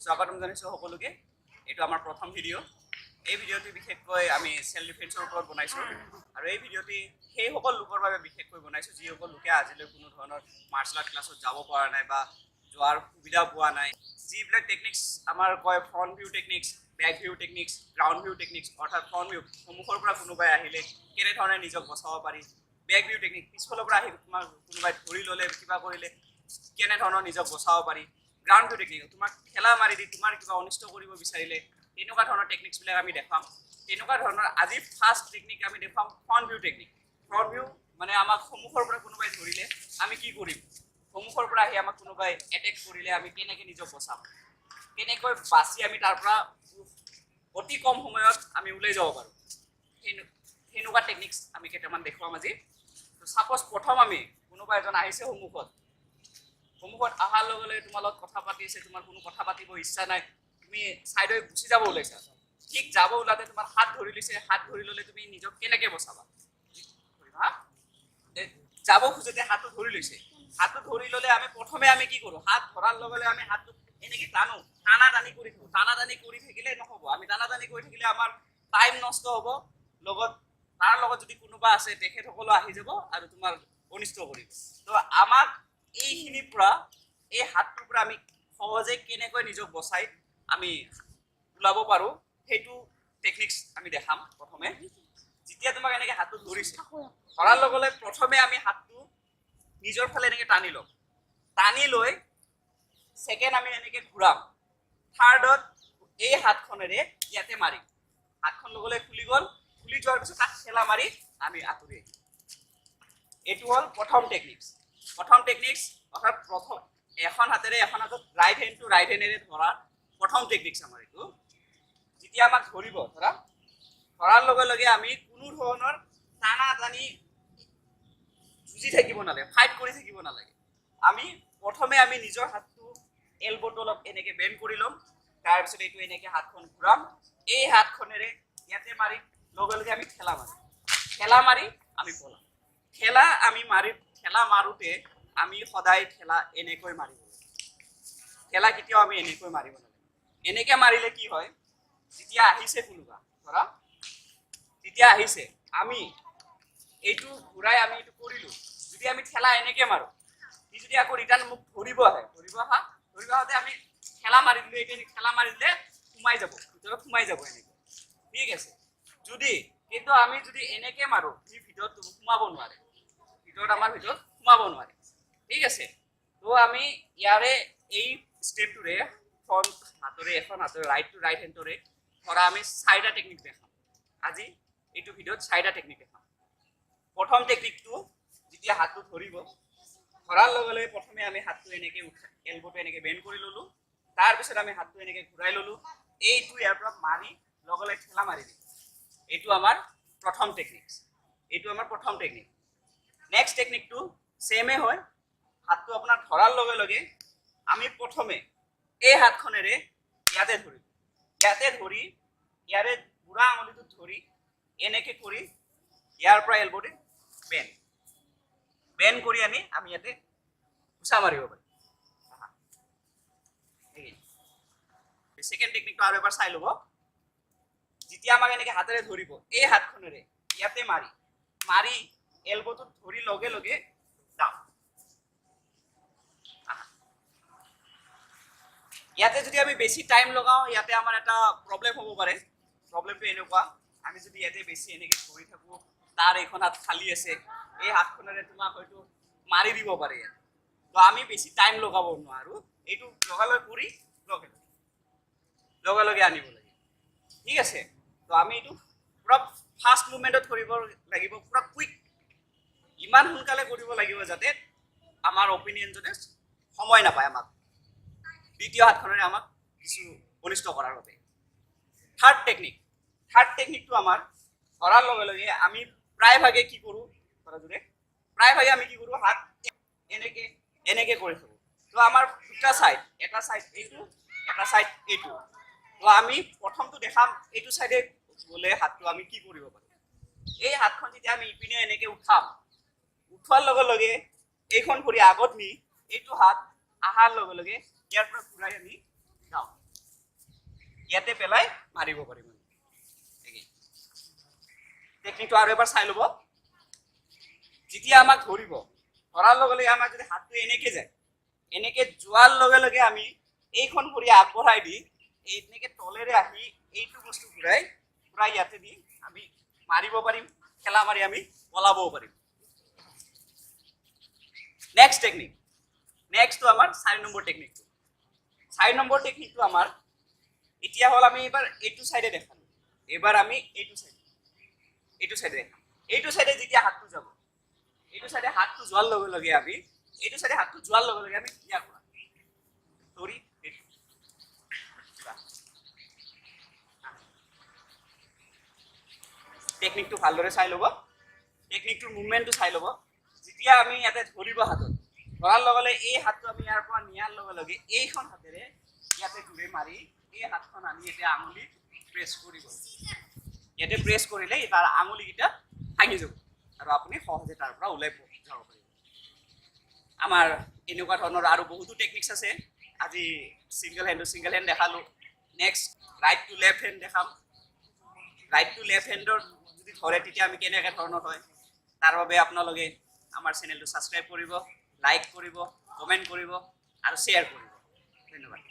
স্বাগতম জনাইছোঁ সকলোকে। এইটো আমাৰ প্ৰথম ভিডিঅ'। এই ভিডিঅ'টি বিশেষকৈ আমি চেল্ফ ডিফেন্সৰ ওপৰত বনাইছোঁ আৰু এই ভিডিঅ'টি সেইসকল লোকৰ বাবে বিশেষকৈ বনাইছোঁ, যিসকল লোকে আজিলৈ কোনো ধৰণৰ মাৰ্চেল আৰ্ট ক্লাছত যাব পৰা নাই বা যোৱাৰ সুবিধা পোৱা নাই। যিবিলাক টেকনিক্স আমাৰ কয়, front view techniques, back view techniques, ground view techniques, অৰ্থাৎ ফ্ৰণ্ট ভিউ, সন্মুখৰ পৰা কোনোবাই আহিলে কেনেধৰণে নিজক বচাব পাৰি, বেক ভিউ টেকনিক, পিছফালৰ পৰা আহি তোমাক কোনোবাই ধৰি ল'লে, কিবা কৰিলে কেনেধৰণৰ নিজক বচাব পাৰি, গ্ৰাউণ্ড ভিউ টেকনিক, তোমাক ঠেলা মাৰি দি তোমাৰ কিবা অনিষ্ট কৰিব বিচাৰিলে, তেনেকুৱা ধৰণৰ টেকনিক্সবিলাক আমি দেখুৱাম। তেনেকুৱা ধৰণৰ আজি ফাৰ্ষ্ট টেকনিক আমি দেখুৱাম front view technique. Front view মানে আমাক সন্মুখৰ পৰা কোনোবাই ধৰিলে আমি কি কৰিম, সন্মুখৰ পৰা আহি আমাক কোনোবাই এটেক কৰিলে আমি কেনেকৈ নিজক বচাম, কেনেকৈ বাচি আমি তাৰ পৰা অতি কম সময়ত আমি ওলাই যাব পাৰোঁ, সেনেকুৱা টেকনিক্স আমি কেইটামান দেখুৱাম আজি। ছাপ'জ প্ৰথম আমি কোনোবা এজন আহিছে সন্মুখত। সন্মুখত অহাৰ লগে লগে তোমাৰ লগত কথা পাতি আছে, তোমাৰ কোনো কথা পাতিব ইচ্ছা নাই, তুমি ছাইডত গুচি যাব ওলাইছা। ঠিক যাব ওলাতে তোমাৰ হাত ধৰি লৈছে। হাত ধৰি ল'লে তুমি নিজক কেনেকে বচাবা? হা, যাব খোজোতে হাতটো ধৰি লৈছে। হাতটো ধৰি ল'লে আমি প্ৰথমে আমি কি কৰোঁ? হাত ধৰাৰ লগে লগে আমি হাতটো এনেকে টানো, টানা টানি কৰি থাকোঁ। টানা টানি কৰি থাকিলে নহ'ব। আমি টানা টানি কৰি থাকিলে আমাৰ টাইম নষ্ট হ'ব, লগত তাৰ লগত যদি কোনোবা আছে, তেখেতসকলো আহি যাব আৰু তোমাৰ অনিষ্ট কৰিব। তো আমাক এইখিনিৰ পৰা, এই হাতটোৰ পৰা আমি সহজে কেনেকৈ নিজক বচাই আমি ওলাব পাৰোঁ, সেইটো টেকনিক্স আমি দেখাম। প্ৰথমে যেতিয়া তোমাক এনেকৈ হাতটো ধৰিছে, ধৰাৰ লগে লগে প্ৰথমে আমি হাতটো নিজৰ ফালে এনেকৈ টানি ল'ম। টানি লৈ ছেকেণ্ড আমি এনেকৈ ঘূৰাম। থাৰ্ডত এই হাতখনেৰে ইয়াতে মাৰিম। হাতখন লগে লগে খুলি গ'ল। খুলি যোৱাৰ পিছত তাক ঠেলা মাৰি আমি আঁতৰি আহিম। এইটো হ'ল প্ৰথম টেকনিক্স। প্ৰথম টেকনিক্স অৰ্থাৎ প্ৰথম এখন হাতেৰে, এখন হাতত ৰাইট হেণ্ডটো ৰাইট হেণ্ডেৰে ধৰা প্ৰথম টেকনিক্স আমাৰ এইটো। যেতিয়া আমাক ধৰিব, ধৰা ধৰাৰ লগে লগে আমি কোনো ধৰণৰ টানা টানি যুঁজি থাকিব নালাগে, ফাইট কৰি থাকিব নালাগে। আমি প্ৰথমে আমি নিজৰ হাতটো, এলব'টো অলপ এনেকে বেণ্ড কৰি ল'ম। তাৰপিছত এইটো এনেকে হাতখন ঘূৰাম। এই হাতখনেৰে ইয়াতে মাৰি লগে লগে আমি ঠেলা মাৰিম। ঠেলা মাৰি আমি পলাম। ঠেলা আমি মাৰি, ঠেলা মাৰোঁতে আমি সদায় ঠেলা এনেকৈ মাৰিব লাগে। ঠেলা কেতিয়াও আমি এনেকৈ মাৰিব নালাগে। এনেকে মাৰিলে কি হয়? যেতিয়া আহিছে কোনোবা, ধৰা যেতিয়া আহিছে, আমি এইটো ঘূৰাই আমি এইটো কৰিলো। যদি আমি ঠেলা এনেকে মাৰো, সি যদি আকৌ ৰিটাৰ্ণ মোক ধৰিব আহে, ধৰিব আহোঁতে আমি ঠেলা মাৰি দিলো, এইটো ঠেলা মাৰি দিলে সোমাই যাব, ভিতৰত সোমাই যাব এনেকে। ঠিক আছে। যদি কিন্তু আমি যদি এনেকে মাৰো, সি ভিতৰত সোমাব নোৱাৰে, ভিতৰত আমাৰ ভিতৰত সোমাব নোৱাৰে। ঠিক আছে। তো আমি ইয়াৰে এই ষ্টেপটোৰে ফ্ৰণ্ট হাতৰে, এখন হাতৰে, ৰাইট টু ৰাইট হেণ্ডৰে ধৰা আমি চাৰিটা টেকনিক দেখাম আজি। এইটো ভিডিঅ'ত চাৰিটা টেকনিক দেখাম। প্ৰথম টেকনিকটো, যেতিয়া হাতটো ধৰিব, ধৰাৰ লগে লগে প্ৰথমে আমি হাতটো এনেকে উঠা, এলব'টো এনেকে বেণ্ড কৰি ল'লো। তাৰপিছত আমি হাতটো এনেকে ঘূৰাই ল'লো। এইটো ইয়াৰ পৰা মাৰি লগে লগে ঠেলা মাৰি দিম। এইটো আমাৰ প্ৰথম টেকনিক। এইটো আমাৰ প্ৰথম টেকনিক। নেক্সট টেকনিকটো ছেমে হয়। হাতটো আপোনাৰ ধৰাৰ লগে লগে আমি প্ৰথমে এই হাতখনেৰে ইয়াতে ধৰিম। ইয়াতে ধৰি ইয়াৰে বুঢ়া আঙুলিটোত ধৰি এনেকে কৰি ইয়াৰ পৰা এলব'তে বেণ্ড বেণ্ড কৰি আনি আমি ইয়াতে ঘুচা মাৰিব পাৰিম। ছেকেণ্ড টেকনিকটো আৰু এবাৰ চাই ল'ব। যেতিয়া আমাক এনেকে হাতেৰে ধৰিব, এই হাতখনেৰে ইয়াতে মাৰি মাৰি এলব'টোত ধৰি লগে লগে ডাউন। আহা। ইয়াতে যদি আমি বেছি টাইম লগাওঁ, ইয়াতে আমাৰ এটা প্ৰব্লেম হ'ব পাৰে। প্ৰব্লেমটো এনেকুৱা, আমি যদি ইয়াতে বেছি এনেকে ধৰি থাকোঁ, তাৰ এইখন হাত খালী আছে, এই হাতখনেৰে তোমাক হয়তো মাৰি দিব পাৰে ইয়াত। তো আমি বেছি টাইম লগাব নোৱাৰোঁ। এইটো লগালগ কৰি লগে লগে লগে লগে আনিব লাগে। ঠিক আছে। তো আমি এইটো পূৰা ফাষ্ট মুভমেণ্টত কৰিব লাগিব, পূৰা কুইক, ইমান সোনকালে কৰিব লাগিব যাতে আমাৰ অপিনিয়নজনে সময় নাপায় আমাক দ্বিতীয় হাতখনেৰে আমাক কিছু অনিষ্ট কৰাৰ বাবে। থাৰ্ড টেকনিক, থাৰ্ড টেকনিকটো আমাৰ ধৰাৰ লগে লগে আমি প্ৰায়ভাগে কি কৰোঁ? ধৰা জোৰে, প্ৰায়ভাগে আমি কি কৰোঁ? হাত এনেকে এনেকে কৰি থাকোঁ। তো আমাৰ দুটা ছাইড, এটা ছাইড এইটো, এটা ছাইড এইটো। তো আমি প্ৰথমটো দেখাম, এইটো ছাইডে গ'লে হাতটো আমি কি কৰিব পাৰোঁ। এই হাতখন যেতিয়া আমি ইপিনে এনেকে উঠাম, উঠোৱাৰ লগে লগে এইখন ভৰি আগত নি এইটো হাত অহাৰ লগে লগে ইয়াৰ পৰা ঘূৰাই আমি যাওঁ। ইয়াতে পেলাই মাৰিব পাৰিম। টেকনিকটো আৰু এবাৰ চাই ল'ব। যেতিয়া আমাক ধৰিব, ধৰাৰ লগে লগে আমাৰ যদি হাতটো এনেকে যায়, এনেকে যোৱাৰ লগে লগে আমি এইখন ভৰি আগবঢ়াই দি এনেকে তলেৰে আহি এইটো বস্তু ঘূৰাই ঘূৰাই ইয়াতে দি আমি মাৰিব পাৰিম, ঠেলা মাৰি আমি পলাবও পাৰিম। নেক্সট টেকনিক, নেক্সটটো আমাৰ 4 নম্বৰ টেকনিকটো। 4 নম্বৰ টেকনিকটো আমাৰ এতিয়া হ'ল, আমি এইবাৰ এইটো চাইডে দেখালোঁ, এইবাৰ আমি এইটো চাইডে দেখাম। এইটো চাইডে যেতিয়া হাতটো যাব, এইটো চাইডে হাতটো যোৱাৰ লগে লগে আমি এইটো চাইডে হাতটো যোৱাৰ লগে লগে আমি ইয়াৰ পৰা ধৰি এইটো কিবা। টেকনিকটো ভালদৰে চাই ল'ব, টেকনিকটোৰ মুভমেণ্টটো চাই ল'ব। যেতিয়া আমি ইয়াতে ধৰিব, হাতত ধৰাৰ লগে লগে এই হাতটো আমি ইয়াৰ পৰা নিয়াৰ লগে লগে এইখন হাতেৰে ইয়াতে জোৰে মাৰি এই হাতখন আনি এতিয়া আঙুলি প্ৰেছ কৰিব। ইয়াতে প্ৰেছ কৰিলে তাৰ আঙুলিকেইটা ভাঙি যাব আৰু আপুনি সহজে তাৰ পৰা ওলাই যাব পাৰিব। আমাৰ এনেকুৱা ধৰণৰ আৰু বহুতো টেকনিক্স আছে। আজি single hand to single hand দেখালোঁ, next right to left hand দেখাম। ৰাইট টু লেফ্ট হেণ্ডৰ যদি ধৰে, তেতিয়া আমি কেনেকৈ ধৰণৰ হয়, তাৰ বাবে আপোনালোকে আমাৰ চেনেলটো ছাবস্ক্ৰাইব কৰিব, লাইক কৰিব, কমেণ্ট কৰিব আৰু শ্বেয়াৰ কৰিব। ধন্যবাদ।